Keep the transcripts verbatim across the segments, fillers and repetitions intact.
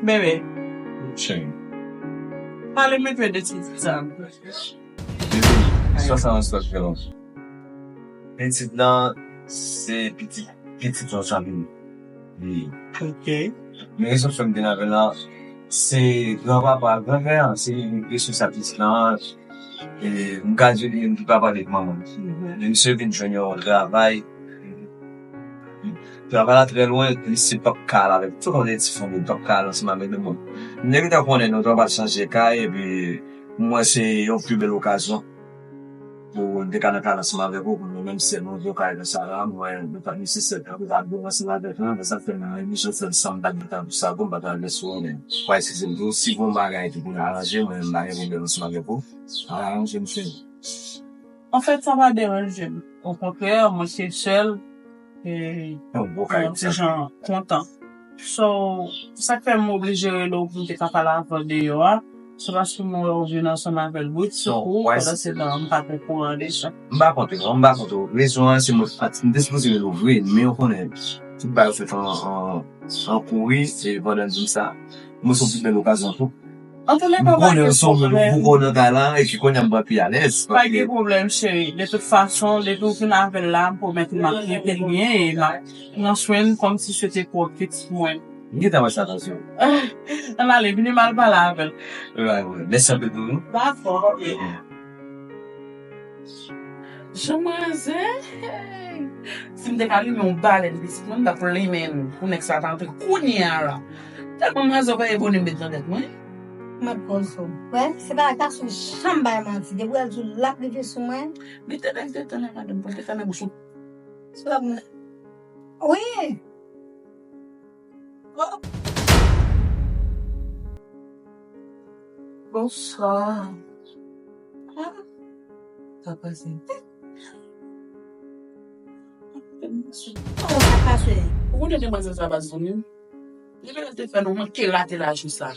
Bebe, Cheri. Pale m enpe de ti sa. Sa sa nan sòt fè lòs. Pitit lan se pitit pitit yon zanmi. Wi. Ok. Men rezon fè m vin avè l lan se gran papa, gran frè an, se li ki resous a pitit lan. E m ka di li, m pa pale pou manman. Men misye vin jwenn yon travay. Travay la trè lwen, li se p ap ka al avèk tout yon ti fanmi, li p ap ka al ansanm avèk lòt moun. M te gentan konnen nou t ap chanje kay, epi mwen se yon pi bèl okazyon pou m te ka nan kay ansanm avèk ou, pou nou menm sèl nou vin kay nan sa la, mwen, nou pa nesesè pou ta dwe ansanm avèk nou, sa fè nan emisyon fè ansanm, pa gentan pou sa, pou m pa ta lè sou ou, men mwen eskize m tou, si gon bagay ki pou n aranje, mwen, m pa gen pwoblèm ansanm avèk ou, aranje m cheri. Anfèt, sa pa deranje m. Okontrè, mwen se sèl e Yon gwo mwen yon ti jan kontan. So, sa k fè m oblije rele w pou m te ka pale avè w deyò a, se paske mwen wè w vin ansanm avè l britsoukou, pandan se tan m pa t okouran de sa. M pa kont ou, non, m pa kont ou. Rezon an, se mwen, m te sipoze rele w vre, men ou konnen, tout bagay yo fèt an, an, an kouri, se pandan m di m sa, mwen se yon pi bèl okazyon tou. Antouleka, pa gen pwoblèm. Ou konnen sa, ou nan kay la, epi kounye a m pral pi alèz. Pa gen pwoblèm, cheri. De tout fason, depi w vin avè l la, m pwomèt ou m ap trete l byen e m ap pran swen l kòmsi se te pwòp pitit mwen. M gentan wè sa nan zye w. Ann ale, vini m al pale avè l. Right, right. Mèsi anpil pou nou. Dakò. Jan mwen zen, hey! Si m te ka limen yon balèn pitit mwen, m t ap limen l pou nèg sa ta antre kounye a la. Tèlman mwen zen, pa eboni m met nan tèt mwen. Mwen poze w. Wè, se pa gason janm bay manti. Depi w al di w l ap rive sou mwen. Li te lève de tan la, madanm, pou l te fèmen bouch ou. Sou la pou mwen. Wi! Bonswa. Sa pase? Kòman sa pase? Ou konnen demwazèl sa pa zanmi m? Li menm te fè nou manke rate lajou sa.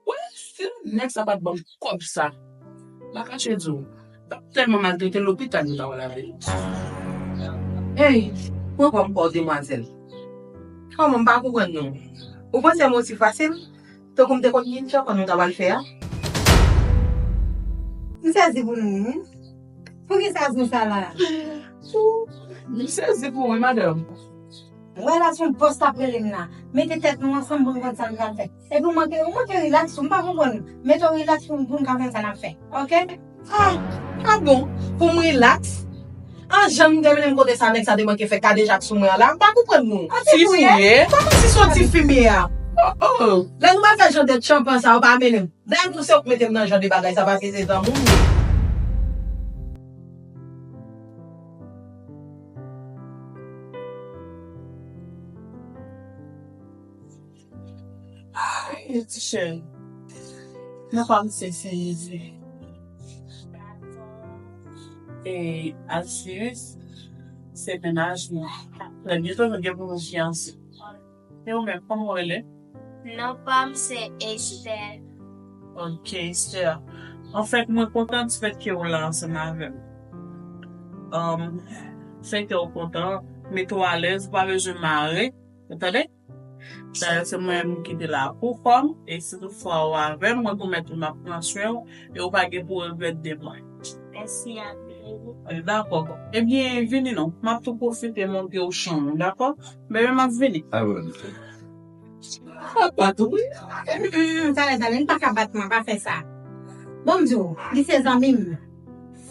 Wè, si nèg sa pa t ban m kòb sa, m pa kache di w, m t ap tèlman maltrete l lopital m ta pral avè l. Hey, pran kòb pa w demwazèl. Kòman m pa konprann nou? Ou panse m osi fasil? Tankou m te konn ninja kòman nou ta pral fè a? M sezi pou nou, wi. Poukisa zen sa la? M sezi pou ou, wi, madanm. Relasyon bòs t ap rele m la. Mete tèt nou ansanm pou n konn sa n pral fè. Epi w manke, w manke rilaks tou, m pa konprann. Mete w rilaks pou, pou n ka konn sa n ap fè. Oke? Ah, ah bon, pou m rilaks? An jan m te menm kote sa nèg sa te manke fè kadejak sou mwen an la, m pa konprann nou. Ti fimye? Kòman si se yon ti fimye a? Oh, oh. Lè nou pral fè jan de tchanpan sa, ou pa mennen m. Dayè tou se ou k mete m nan jan de bagay sa, paske se zanmi w m ye. Ay, ti cheri. Nan pa m se sezi. E Alsiris, se mennaj mwen. Lè byento nou gen pou nou fiyanse. E ou menm, kòman w rele? Non pa m se Esther. Ok, Esther. Anfèt, mwen kontan di fèt ke w la ansanm avè m. Um, fè kè w kontan, mete w alèz, ou pa bezwen mare. Ou tande? Dayè, se mwen menm ki te la pou kò m, e si toutfwa ou avè m, mwen pwomèt ou m ap pran swen w, e ou pa gen pou regrèt de mwen. Mèsi anpil. Dakò. Ebyen, vini non. M ap tou pwofite montre w chanm ou, dakò? Bebe, m ap vini. A bon. Apa tou wi? Talè, talè, n pa ka bat mwen, pa fè sa. Bon, m di w, li se zanmi m.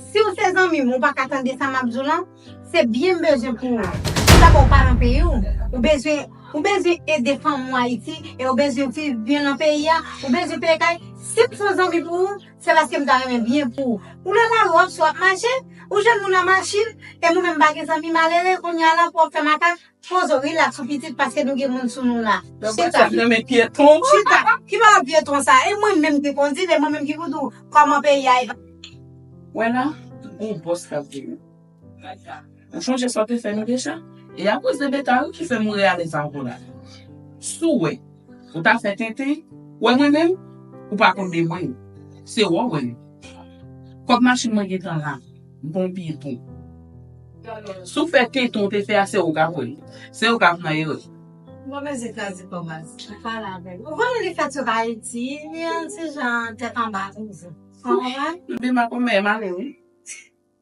Si w se zanmi m, ou pa ka tande sa m ap di w lan, se byen m bezwen pou ou. Tout dabò, ou pa nan peyi w, ou bezwen, ou bezwen ede fanmi w Ayiti, e ou bezwen viv byen nan peyi a, ou bezwen peye kay. Si m se yon zanmi pou ou, se paske m ta renmen byen pou ou. Ou nan lari, w ap sou ap mache, ou jwenn moun an machin, e mwen menm m pa gen zanmi malere, kounye a la pou w ap fè makak, poze w, rilaks ou pitit, paske nou gen moun sou nou la. Se sa. Mwen menm pyeton. Chita, ki pa pyeton sa? E mwen menm ki kondi, e mwen menm ki pou di w kòman peyi a ye. Wè la, gon bòs k ap vini. Ou chonje sa w te fè nou deja? E akoz de beta wi ki fè m reyalize ankò la. Si w wè, ou ta fè tenten, wè mwen menm, ou pa konn de mwen. Se wè w wè. Kòb machin mwen gentan la, m gon pyeton. Si w fè tenten w te fè a, se ou k ap wè. Se ou k ap nan erè. Mwen bezwen kraze kò baz. Mwen pale avè l. Ou konnen li fèt sot Ayiti, li yon ti jan tèt anba toujou. Ou konprann? Demen maten m ale wi.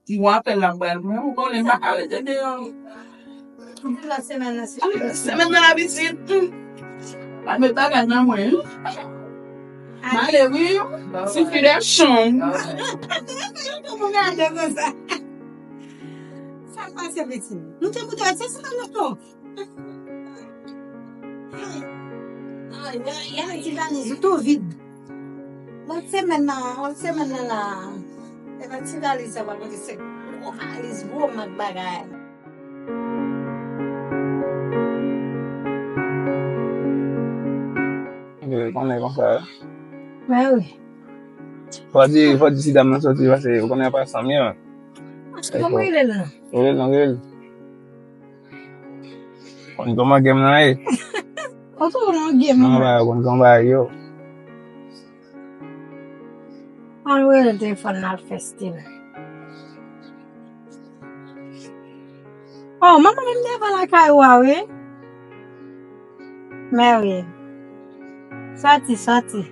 Ti gon apèl la m pral pran, ou konnen m pa ka rete deyò. Lòt semèn nan, si semèn nan la vizit. Pa met bagay nan mwen. M ale wi. Sifi de chanm. Kòman gade konsa? Sa k pase, pitit? Nou te moute, se sa, nou tou. Ay, ay, ay, ti valiz ou tou vid. Lòt semèn nan, lòt semèn nan la. E pa ti valiz sa, pa pote se gwo valiz, gwo mak bagay. Konnen konsa. Mè wi. Fò di, fò di ti dam nan soti, pase ou konnen pa sanm yo. Kòman rele l la? Rele l non, rele l. Konn kòman game nan ye. Ou tou nan game nan. Konn kòman yo. An rele telefòn nan al fè stil. Oh, manman menm devan lakay ou a wi. Mè wi. Sòti, sòti.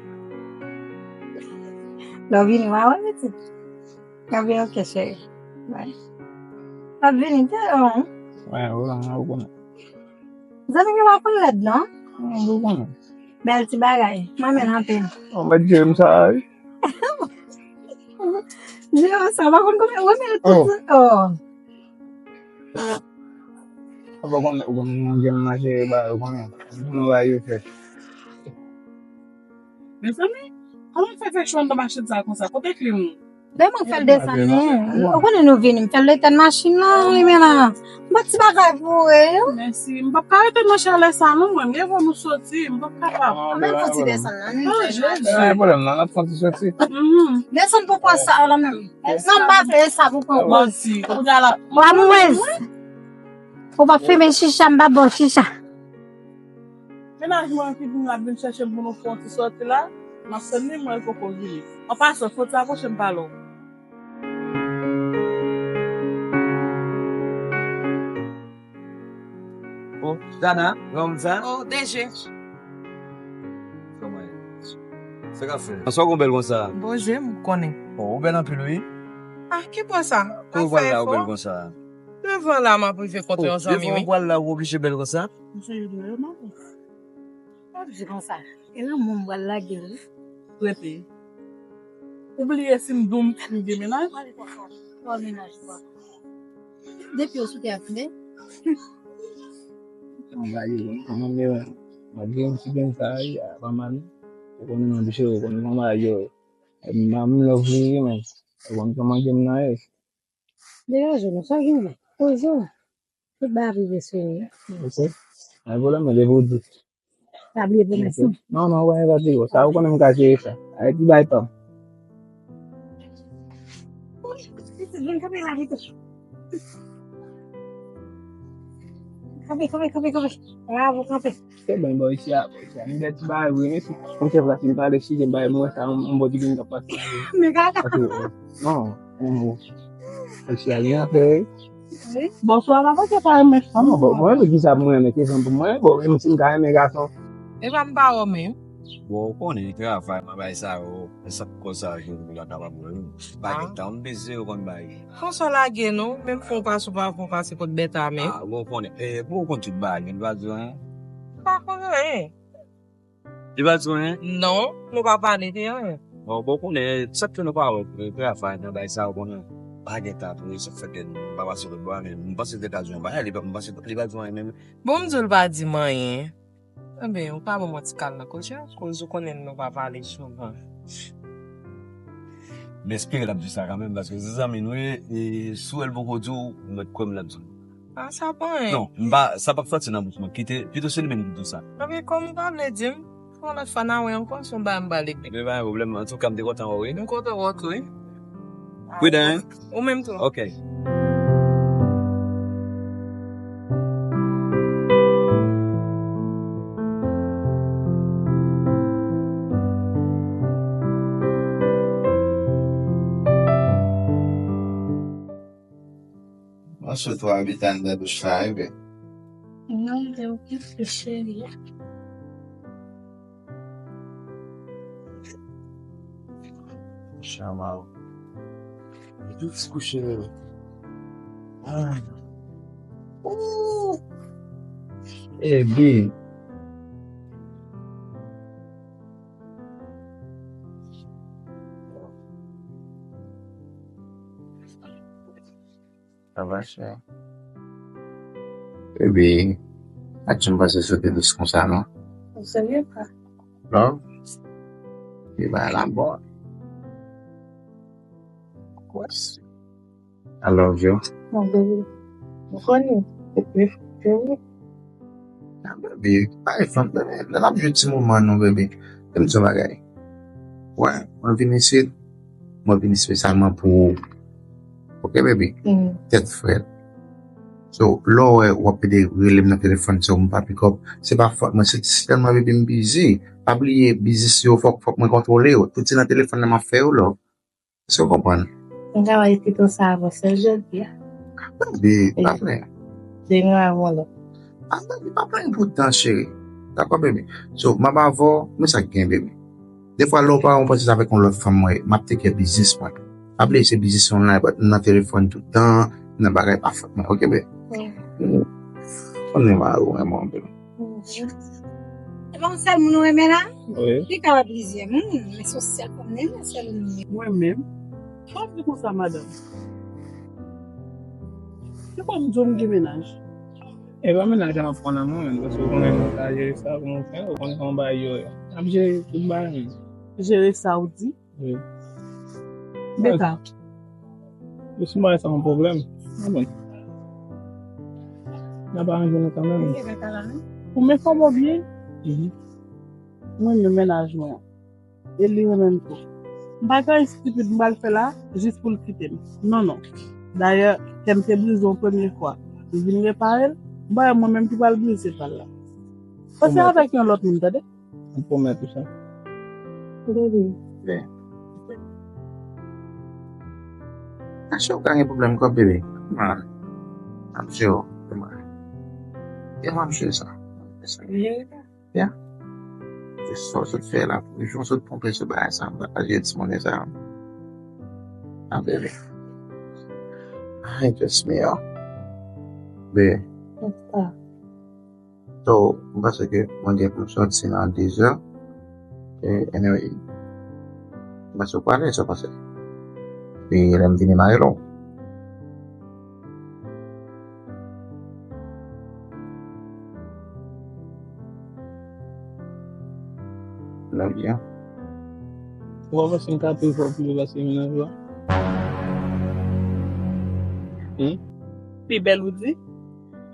Lè w vini w a wè pitit. Gabriel, ok, cheri. Bye. Ap vini, te, oh. Wè, wè, wè, wè. Zanmi yo pa konn lèd, non? Wè, wè, wè. Bèl ti bagay. Mwen men anpil. Oh, mwen James sa, wi. James sa, pa konn konbyen, wè, men tout. Oh. Apa konn, ou konn, manje, manje, ba, ou konnen. Nou ba yo fè. Mezanmi, kòman fè fè chwa anndan machin sa konsa? Kote kle m? Lè mwen fè l desann li, ou konnen nou vini, m fè l detann machin nan, li men la. M pa ti bagay pou ou, e. Mèsi, m p ap ka rete nan chalè sa non, mwen, m gen vwa nou soti, m p ap kapab. Ann fè ti desann la, nou fè chwa. Pa gen pwoblèm non, n ap fè ti soti. Desann pou pran sa la menm. Non, m pa vle sa pou pran. Mèsi, kounye a la. Ou amouwèz. Ou p ap fimen chicha, m p ap ba w chicha. Mennaj mwen ki vin la vin chèche m pou nou fè yon ti sòti la, m ap tann li, mwen l poko vini. An pasan, fò ti apwoche m pale w. Oh, Dana, kòman sa? Oh, D J. Kòman ye? Sa k ap fè? Sa w gon bèl konsa? Bon, je m konnen. Oh, ou bèl anpil, wi. Ah, ki bò sa? Kou w pral la, ou bèl konsa? Devan la, m ap rive kontre yon zanmi, wi. Devan w pral la, ou oblije bèl konsa? Misye yo dwe yo, non? P ap di konsa. E lanmou m pral lage l. Rete. Ou bliye si m di w m gen mennaj? Pale konsa. Ou gen mennaj ou pa. Depi yo sou tè a tande. Mwen ba yo, mwen gen yon ti gen sa, a pa mal. Ou konnen mwen biche, ou konnen mwen ba yo. Mwen love li, men. Ou konnen kòman gen nan ye. Degaje w non, sa gen la. Poze w. Tout bagay ap rive sou ou. Ok. Ay pwoblèm, men depi w di. Pa bliye pwomès ou. Non, non, wè, pa di sa. Ou konnen m ka jere sa. Ay, ti bay pa m. Pitit, vin kanpe la, vite. Kanpe, kanpe, kanpe, kanpe. Bravo, kanpe. Se bon, bò isi a, bò isi a. M gen ti bagay vre, men si yon chèf la fin pale, si gen bagay, mwen wè sa, yon, yon bò di gen k ap pase. Men gata. Pase, non, yon bò. Isi a, gen afè, wi. Wi. Bonswa, papa, se pa renmen fanm. Ah, non, bon, mwen, men ki sa pou mwen renmen, kesyon pou mwen, bon, menm si m ka renmen gason. E pa m pa renmen. Bon, ou konnen, travay, mwen bay sa yo, e sa k koz sa, jounal la kapab wè, wi. Pa gen tan, m bizi, ou konn bay. Konsa lage nou, menm fon pase ou pa fon pase kot bèt a men. Ah, bon, ou konnen. E, pou ou konn tout bagay, li pa di anyen. Pa konn anyen. Li pa di anyen? Non, nou pa pale de anyen. Bon, bon, ou konnen, sa k fè nou pa wè, e, travay nan bay sa, ou konnen. Pa gen tan, pou sa k fè m pa pase kot bò a, men m panse li te ka di yon bagay, li pa, m panse li pa di anyen menm. Bon, m di w li pa di m anyen. Enben, ou pa ban mwen ti kal nan kote a, koz ou konnen nou pa pale souvan. M espere l ap di sa kanmenm, paske se zanmi nou ye, e si w wè l poko di w, ou mèt kwè m l ap di w. Ah, sa pa anyen. Non, m pa, sa p ap sòti nan bouch mwen. Kite, pito se li menm ki di w sa. Enben, kòm ou pa vle di m, yon lòt fwa n a wè ankò, se yon bagay m pral regle. Ebyen, pa gen pwoblèm, antouka, m te kontan wè w, wi. M kontan wè w tou, wi. Pridan, hein? Ou menm tou. Ok. Mwen sot wè abitè anndan douch la, wi, bebe. Non, te okipe cheri a. Chama. Jis kouche. Ah. Ooh. Ebi. Sa va, chè? Bebe, pa janm panse sou te dous konsa, non. Ou serye, pa? Non? Li bay la bon. Yes. I love you. Mon bebe. Ou konnen. Epi, epi. Ah, bebe, pa gen fanm, bebe. Lè n ap jwe ti moman, non, bebe. Tèl m di yon bagay. Wè, mwen vin isit. Mwen vin espesyalman pou ou. Ok, bebe? Mm. Tèt frèt. So, lè w wè w ap pede rele m nan telefòn, se ou m pa pick up. Se pa fòt mwen, se, se tèlman bebe m bizi. Pa bliye, biznis yo, fòk, fòk mwen kontwole yo. Tout se nan telefòn nan m ap fè yo, love. Èske w konprann? M ka wè pito sa avan sèl jodi a. Bebe, pa plenyen. Demen avan lè. Ah, bebe, pa plenyen pou tan, cheri. Dakò, bebe. So, m ap avè w, men sa k gen, bebe. Defwa, lè w pa wè, w panse se avèk yon lòt fanm mwen ye. M ap take care biznis mwen. Pa bliye se biznis online, but m nan telefòn tout tan, m nan bagay pa fòt mwen. Ok, bebe? Mm. Konnen mari w renmen w anpil. Mhm. Se pa yon sèl moun ou renmen la? Wi. Li ka wè plizyè moun, men se yon sèl fanm li renmen, sèl moun li renmen. Mwen menm? Pa di konsa, madanm. Se kòm di w m gen mennaj. E pa mennaj an ap pran nan mwen menm, paske ou konnen mwen ka jere sa pou mwen fè, ou konnen kòman bagay yo ye. M ap jere tout bagay menm. Jere sa w di? Wi. Beka. Yo si mwen sa yon pwoblèm. Mwen bon. N ap aranje nou kanmenm. Ou men fò mwen byen. Mhm. Mwen renmen mennaj mwen. E li renmen m tou. M pa gen estipid m pral fè la, jis pou l kite m. Non, non. Dayè, kè m te brize yon premye fwa. Li vin repare l. M pa wè mwen menm ki pral brize pa l la. Fò se avèk yon lòt moun, tande? M pwomèt ou sa. Bebe. Bebe. Achte w ka gen pwoblèm kòb, bebe. Man. Ap jere w. Bebe, m ap jere sa. Jere sa. Ya. Se sa w sot fè la. Pou jou w sot ponpe sou bagay sa, m pa jere ti monnen sa. Ah, bebe. Ay, just me, oh. Bebe. Sa. So, m panse ke mwen gen pou m soti nan de zè. E, anyway, m panse w prale, sa w panse? Epi lè m vini, m a rele w. Love you. Ou pa panse m ka prive w plis pase mennaj ou a? Hmm? Pi bèl ou di?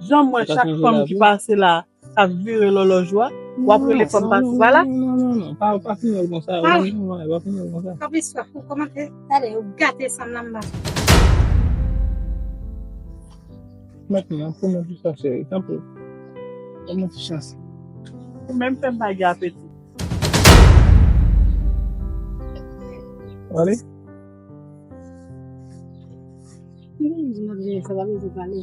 Jan m wè chak fanm ki pase la, k ap vire lòlòj ou a, w ap rele fanm pati pa la? Non, non, non, non, pa, pa fini l konsa, pa fini l konsa. Kòb istwa, ou kòmanse, gade, ou gate san m nan m ba. Mèt mwen, pran yon ti chans, cheri, tanpri. Pran yon ti chans. Ou menm fè m pa gen apeti. Ale. Sa pa bezwen pale.